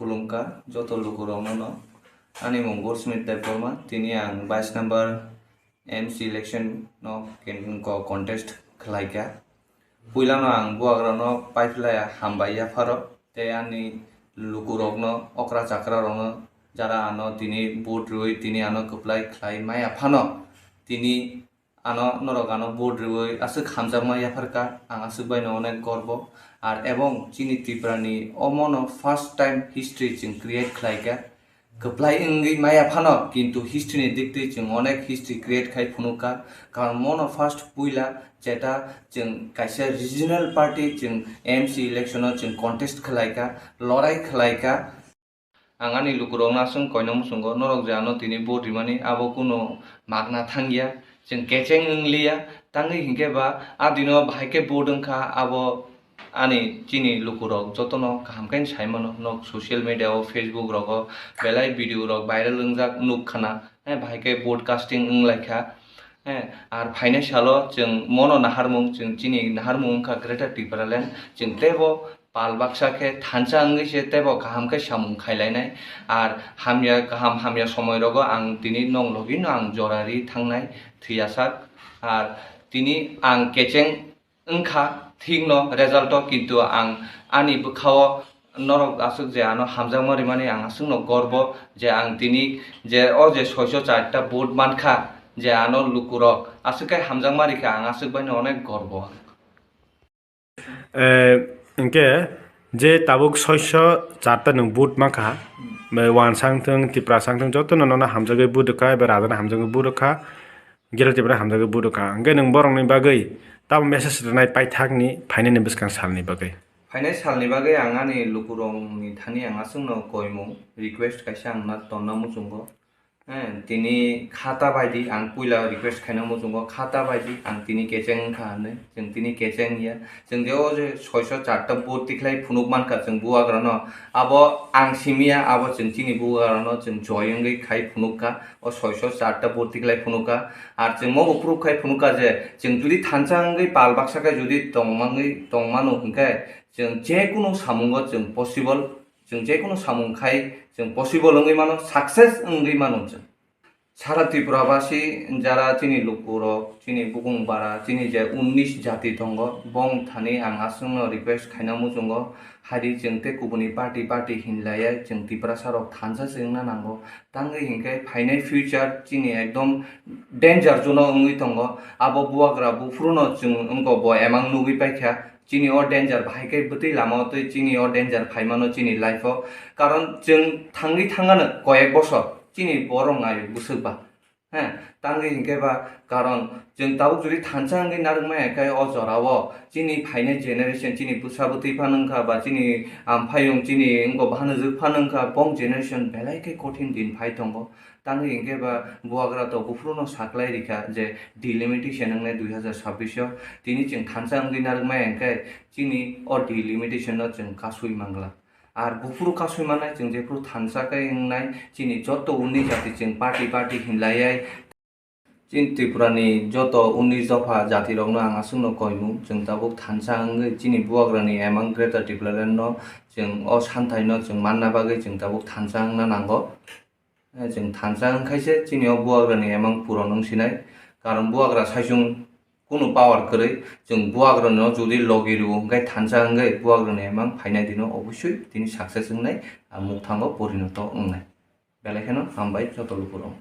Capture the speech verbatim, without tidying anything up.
Khulumkha joto lukurokno no. Ani mung Goldsmith Debbarma, tini ang bais number M C election no ken-, ko contest khlaikha. Puilano ang buagrano paiphlai hambai yapharo, tei ani lukurokno, okra chakrarokno, jara ano tini vote rwi tini ano kwplai khlai maya phano, tini ano norok ano vote rwi aswk hamjakma yapharkha, ang aswk baino onek gorbo. Ar ebong chini Tripurani omono first time history chwng create khlaikha. Kwplai wngwi maya phano, kintu history ni diktwi chwng onek history create khai phunukha. Karon mono first puila jeta chwng kaisa regional party chwng M C election o chwng contest khlaikha, lorai khlaikha. Ang ani lukurokno aswk koina muchungo, norok je ano tini vote rimani abo kuno magna thangya, chwng kecheng wngliya, tangwi hinkhe ba a dino bahai khe vote wngkha, abo ani chini lukurok jotono kaham khe sai mano, nok social media o, Facebook rogo belai video rok viral wngjak nuk khana, eh, bahai khe vote casting wnglaikha. Eh, ar phainai salo chwng mono naharmung, chwng chini naharmung wngkha Greater Tipraland, chwng teibo pal baksa khe thansa wngwi se teibo kaham khe samung khailainai. Ar hamya, kaham hamya somoi rogo ang tini nong logino ang jora ri thangnai thwiyasak. Ar tini ang kecheng wngkha thikno result o, kintu ang ani bwkhao norok aswk je ano hamjakma rimani ang aswkno gorbo je ang tini je o je soiso charta vote mankha, je ano lukurok aswk khe hamjakma rikha, ang aswk baino onek gorbo. Eh, hinkhe je tabuk soiso charta nwng vote mankha, bai wansang thung, Tiprasang thung, jotono nono hamjagwi vote rwkha, eba rajano hamjagwi vote rwkha, Greater Tipraland hamjagwi vote rwkha. Hinkhe nwng borokni bagwi tamo message rwnai paithakni phainani bwskang salni bagwi? Phainai salni bagwi ang ani lukurokni thani ang aswkno koimung, request kaisa ang na tonna muchungo. Eh, tini khata baidi ang puila request khaina muchungo, khata baidi ang tini kecheng wngkha hinwi, chwng tini kecheng ya. Chwng je o je soiso charta vote tikhlai phunuk mankha chwng buagrano, abo ang simiya, abo chwng chini buagrano chwng joy wngwi khai phunukha, o soiso charta vote tikhlai phunukha. Ar chwng mo bo proof khai phunukha je chwng jodi thansa wngwi pal baksa khe jodi tongmangwi tongmano hinkhe chwng jekunu samungo chwng possible, chwng jekunu samung khai chwng possible wngwi mano, success wngwi mano chwng. Sara Tripura basi jara chini lukurok, chini bukung bara, chini je unnish jati tongo, bong thani ang aswkno request khaina muchungo, haidi chwng tei kubuni party party hinlaiya chwng Tiprasa rok thansa se wngna nango. Tangwi hinkhe phainai future chini ekdom danger zone o wngwi tongo. Abo buagra buphuruno chwng wngkha bo emang nugwi paikha. Chini o danger bahai khe bwtwi lama o twi chini o danger phaimano chini life o. Karon chwng thangwi thangano koyek bosor chini borok nai bwswk ba. He, tangwi hinkhe ba karon chwng tabuk jodi thansa wngwi narwkmaya khe o jora o chini phainai generation, chini bwsa bwtwi phano wngkha ba chini amphayung chini wngkha bahanajwk phano wngkha, bong generation belai khe kothin din phai tongo. Tangwi hinkhe ba buagra to buphuruno saklai rikha je delimitation wngnai dui hazar sabbish o, tini chwng thansa wngwi narwkmaya hinkhe chini o delimitation no chwng kasui mangla. Ar buphuru kasui mannai chwng jephuru thansa khe wngnai chini joto unnish jati chwng party party hinlaiya. Chini Tripura ni joto unnish dopha jati rokno ang aswkno koimung, chwng tabuk thansa wngwi chini buagra ni emang Greater Tipraland no chwng o santhai no chwng manna bagwi chwng tabuk thansa wngna nango. Eh, chwng thansa wngkhaise chini o buagra ni emang puron wngsinai. Karon buagra saichung kunu power kwrwi, chwng buagra no jodi logi rwo hwnkhe thansa wngwi buagra ni emang phainai dino obosoi tini success wngnai, ah, mukthango porinoto wngnai. Belai kheno hambai joto lukurok.